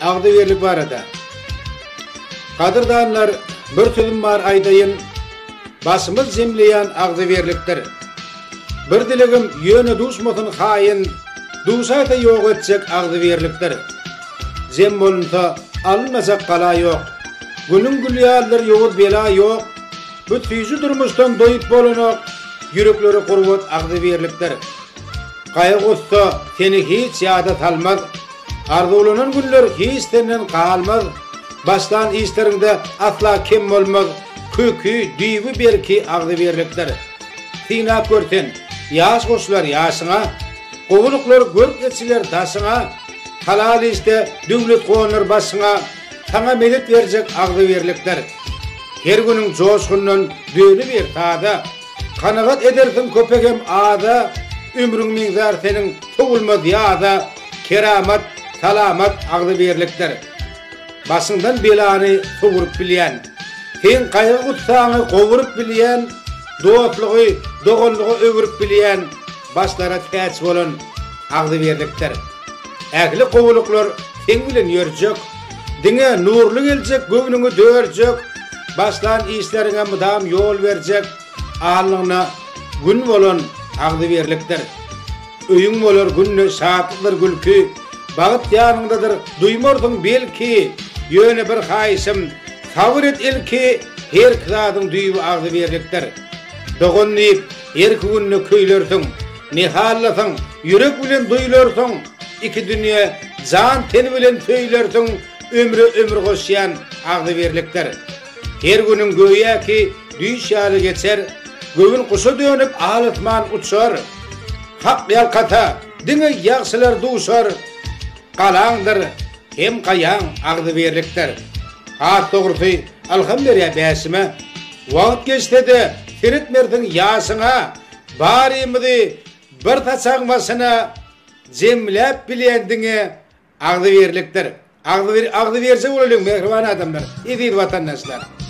Agzybirlik barada. Gadyrdanlar, bir sözüm bar aýdaýyn, Başymyz jemleýän agzybirlikdir. Bir dilegim ýöne duşmasyn haýyn, Duşaýsa ýok etjek agzybirlikdir. Jem bolunsa alynmajak gala ýok. Günüň gül ýalydyr ýowuz bela ýok. Bu süýji durmuşdan doýup bolanok, Ýüreklere gurbat agzybirlikdir. Gaýgy-gussa seni hiç ýada salmaz, Arzuwlanan günler hiç senden galmaz, Başlan işleriňde asla kem bolmaz, Köki, düýbi berki agzybirlikdir. Synap gör sen, ýaş goşular ýaşyňa, Gowulyklar görk eçiler daşyňa, Halal işde döwlet gonar başyňa, Saňa medet berjek agzybirlikdir. Her günüň joşgundan dönüber saza, Kanagat edersiň köpe hem aza, Ömrüň meňzär seniň sowulmaz ýaza, Keramat, salamat agzybirlikdir. Başyňdan belany sowuryp bilýän, Seň gaýgy-gussaňy gowuryp bilýän, Dostlugy doganlyga öwürip bilýän, Başlara täç bolan agzybirlikdir. Ähli gowulyklar seň bilen ýörjek, Diňe nurly geljek göwnüňi dörjek, Başlan işleriňe mydam ýol berjek, Alnyňda Gün bolan agzybirlikdir. Öýüň bolar günde şatlykdyr gülki, Bagt ýanyňdadyr duýmarsyň belki, Ýöne bir haýyşym, sabyr et ilki, Herki zadyň düýbi agzybirlikdir. Dogan diýip, herki günde köýlersiň, Ne hallasaň, ýürek bilen duýlarsyň, Iki dünýe jan-ten bilen söýlersiň, Ömre ömür goşýan agzybirlikdir. Her günüň göýäki düýş ýaly geçer, Göwün guşa dönüp al-asman uçar. Hak ýalkasa, diňe ýagşylar duşar, Galaňdyr hem gaýaň agzybirlikdir. Has dogrusy, ylham berýär bäşime, Wagt geçse-de, seretmersiň ýaşyňa, Barymyzy bir saçagyň başyna jemläp bilýän diňe agzybirlikdir. Agzybir, agzybirje bolalyň mähriban adamlar, eziz watandaşlar!